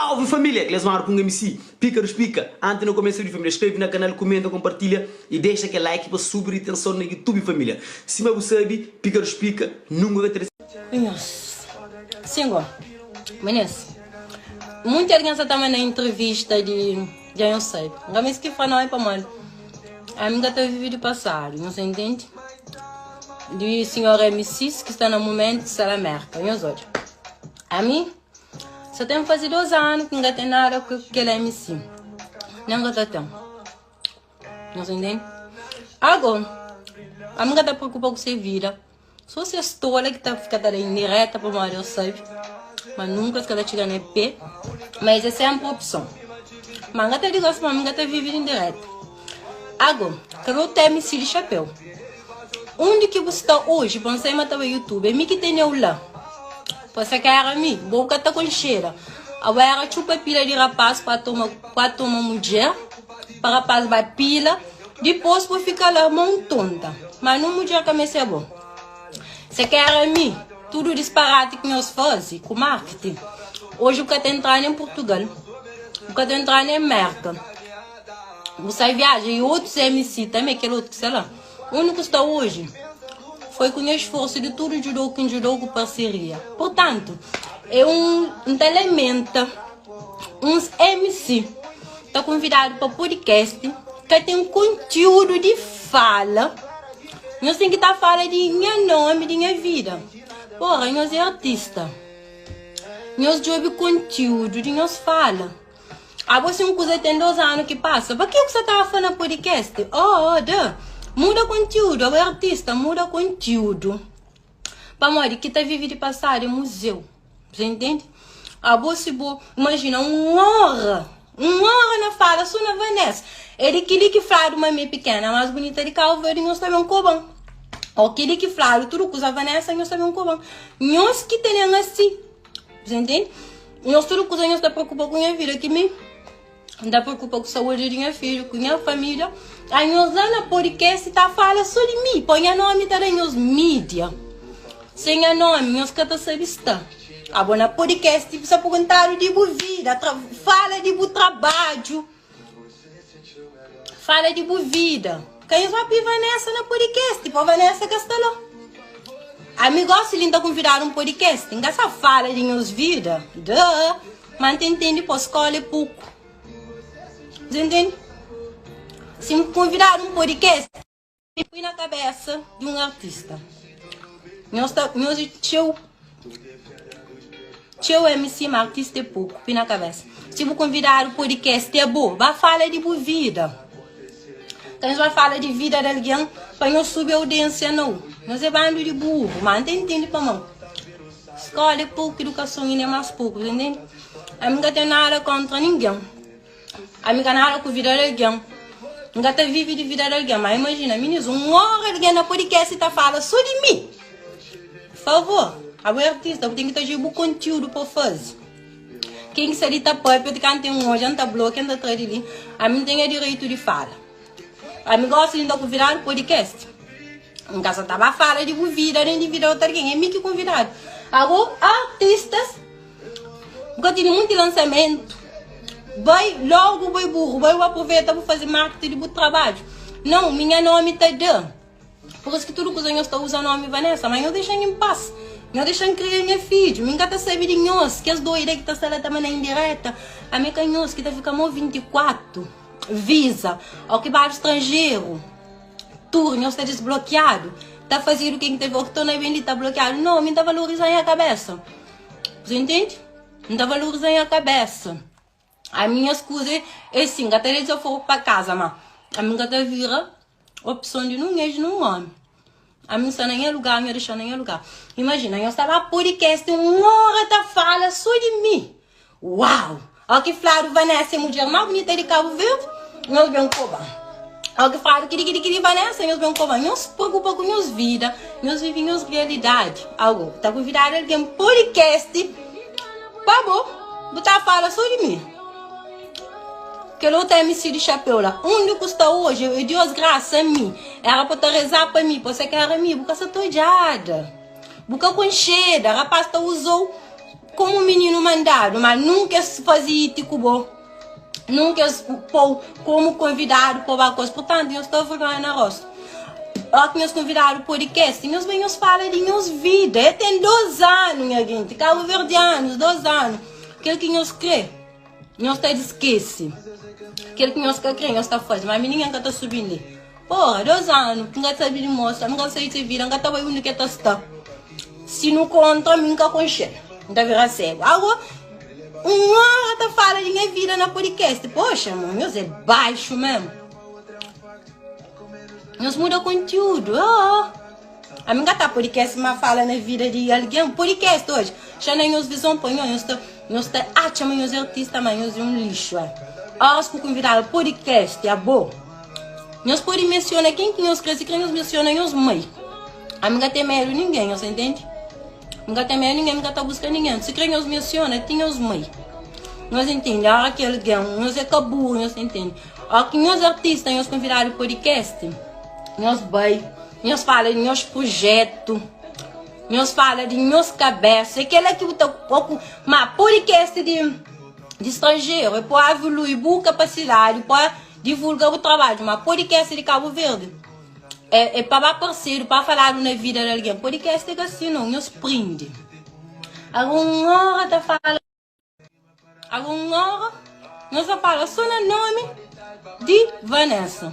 Salve família! Clesmar ku un MC, Pika dos Pika. Antes nu kumesa vídeo família, skreve na kanal, kumenta, kompartilha y dexa kel like pa subi ritenson na YouTube família. Sima bu sabi, Pika dos Pika nunka ka ta. Nhos. Sim go. Manes. Munti algen sa ta manda entrevista di dja nhos sabe. N ka meste fla nome pamodi ami n ka ta vive di pasadu, nhos entende? Di senhor MCs ki sta na mumentu ki sta na Merka. Nhos odja. Ami sa ten faze 2 anu ki n ka ten nada ku kel MC. Nen n ka ta ten. Nhos entende? Ago, ami n ka ta preokupa ku se vida. So ses tola ki ta fika ta da indireta pamodi es sabe ma nunka es ka ta txiga na pé, ma es é senpri opson. Ma N ka ta diga-s ma mi N ka ta vive di indireta. Ago, ka meu ta MC di xapéu. Undi ki bu sta oji pa N sai ma ta bai YouTube? É mi ki tene-u la. Pa se ka era mi, bo ka ta konxeda. Abo era txupa pila di rapaz pa toma, pa toma mudjer, pa rapaz ba pila. Dipôs bu fika la ma un tonta. Ma nun mudjer ka meste bo. Se ka era mi, tudu disparati ki nhos faze ku marketing, oji bu ka ta entra nen Purtugal, bu ka ta entra nen Merka. Bu sai viaja i otus MC tanbe, kel otu ki sta la. Undi ku sta oji foi ku nha sforsu di tudu djudou ki N djudou ku parseria. Purtantu, é un N ta lamenta uns MC ta konvidadu pa podcast ka ten kontiúdu di fala. Nhos ten ki ta fala di nha nomi, di nha vida. Porra, nhos é artista. Nhos djobe kontiúdu di nhos fala. Abo si un kuza ten 2 anu ki pasa, pa ke ku sa tava fla na podcast? Oh, oh, da. Muda kontiúdu, abo é artista, muda kontiúdu. Pamodi ki ta vive di pasadu é muzeu. Você entende? Abo si bo imagina un ora, un ora na fala so na Vanessa. É di kili ki fladu ma mi é pikena, mas bonita di Cabo Verde, nhos ta ben koban. Ou kili ki fladu tudu kuza Vanessa, nhos ta ben koban. Nhos ki tenen asi. Você entende? Nhos tudu kuza nhos ta preokupa ku nha vida ki mi. N ta preokupa ku saúdi di nha fidju, ku nha família. Ai nhos la na podcast ta fala so di mi, poi nha nomi ta da nhos mídia. Sem nha nomi nhos ka ta sabe sta. Abo na podcast sa perguntadu di bu vida, fala di bu trabadju, fala di bu vida. Ka nhos ba pi Vanessa na podcast, po Vanessa ka sta la. Ami gosi li N ta konvidadu un podcast, N ka sa fala di nhos vida. Duh! Ma N ta intende po skola é poku. Você entende? Se N konvidadu un podcast, pui na kabesa di un artista. Nhos ta, nhos é txeu, txeu MC, ma artista é poku. Pui na kabesa. Si bu konvidadu podcast é bo, ba fala di bu vida. Ka nhos ba fala di vida di algen pa nhos subi audiênsia nau. Nhos é bandu di burru, ma N ta intende pamodi. Skola é poku, idukason inda é más poku, ta intende? Ami N ka ten nada kontra ningen, ami ka nada ku vida di algen, N ka ta vive di vida di algen. Má imajina, minis, un óra algen na podcast ta fala sô di mi. Favor, abo é artista, bu ten ki ta djobe bu kontiúdu pa bu faze. Ken ki sta li ta pâpia, ti kantu N odja, N ta blokia, N ta tra di li. Ami N ten nha direitu di fala. Ami gosi di N ta konvidadu podcast. N ka sa ta ba fala di bu vida nem di vida di otu algen. É mi ki konvidadu. Ago, artistas, bu ka tene munti lansamentu. Bai logu, bai burru, bai bu aproveta bu faze marketing di bu trabadju. Não, mi nha nomi ta da. Por isso ki tudu kuza nhos ta uza nomi Vanessa, ma nhos dexa-m em paz. Nhos dexa-m kria nha fidju. Mi n ka ta sabe di nhos, kes doida ki ta sta la ta manda indireta. Ami é ka nhos ki ta fika mo 24 visa o ki badu stranjeru. Tur nhos ta desblokiadu ta fazedu ken ki ta o ki torna ben li ta blokiadu no mi nta valoriza nha kabesa bu entende nta valoriza nha kabesa ami nhas kuza é sin ka ta dexa fogo pa kaza ma ami nka ta vira opson di nun ex nun omi ami nsta na nha lugar nha dexa na nha lugar imajina nhos ta ba podcast un ora ta fala so di mi Uau! Ó ki fladu Vanessa é mudjer más bunita di Kabu Verdi, nhos ben koba. Ó ki fladu kidi kidi kidi Vanessa, nhos ben koba. Nhos preokupa ku nhos vida, nhos vive nhos realidadi. Ago, ta konvidadu algen podcast pa bo, bu ta fala so di mi. Kel otu MC di chapéu la, undi ku sta oji, é Dios grasa mi. Era pa ta reza pa mi, pa se ka era mi, bu ka sa ta odjada. Bu ka konxeda, rapaz ta uzou. Komu mininu mandadu, ma nunka es faze iti ku bo. Nunka es pou komu konvidadu pa ba kos. Purtantu, nhos ka vergonha na rostu. Ora ki nhos konvidadu podcast, nhos ben nhos fala di nhos vida. E ten 2 anu, nha genti, kabuverdianus, 2 anu. Kel ki nhos kre, nhos ta diskese. Kel ki nhos ka kre, nhos ta faze. Ma mi ningen ka ta subi li. Porra, 2 anu ki N ka sabe di mosa, N ka sabe se vida, N ka ta bai undi ke ta sta. Si nu kontra, mi N ka konxe-l. N ta bira segu. Ago, un ora ta fala di nha vida na podcast. Poxa, mon, nhos é baixu mesmo. Nhos muda kontiúdu. Oh. Ami N ka ta podcast ma fala na vida di algen. Podcast hoje. Xa na nhos vizon pa nho, nhos ta, nhos ta atxa ma nhos é artista, ma nhos é un lixu. É. Horas ku konvidadu podcast, abo. Nhos pode menciona quem que nhos crê, se crê nhos menciona nhos mãe. Ami ka tem medo ninguém, nhos entende? N ka tem medo ninguém, n ka ta busca ninguém. Se crê nhos menciona, ti nhos mãe. Nhos entende? A hora que alguém, nhos é ka burro, nhos entende? A hora que nhos artista, nhos convidado podcast, nhos vai, nhos fala de nhos projeto, nhos fala de nhos cabeça. É aquela que bu ta pouco, mas podcast de de estrangeiro, é pode evoluir bu capacidade, pode Divulga bu trabadju ma podcast di Cabo Verde é, é pa ba parceiro pa faladu na vida di alguém. Podcast é ka assim não, nhos prende. Algun hora ta fala algun hora nhos ta fala só na nome di Vanessa.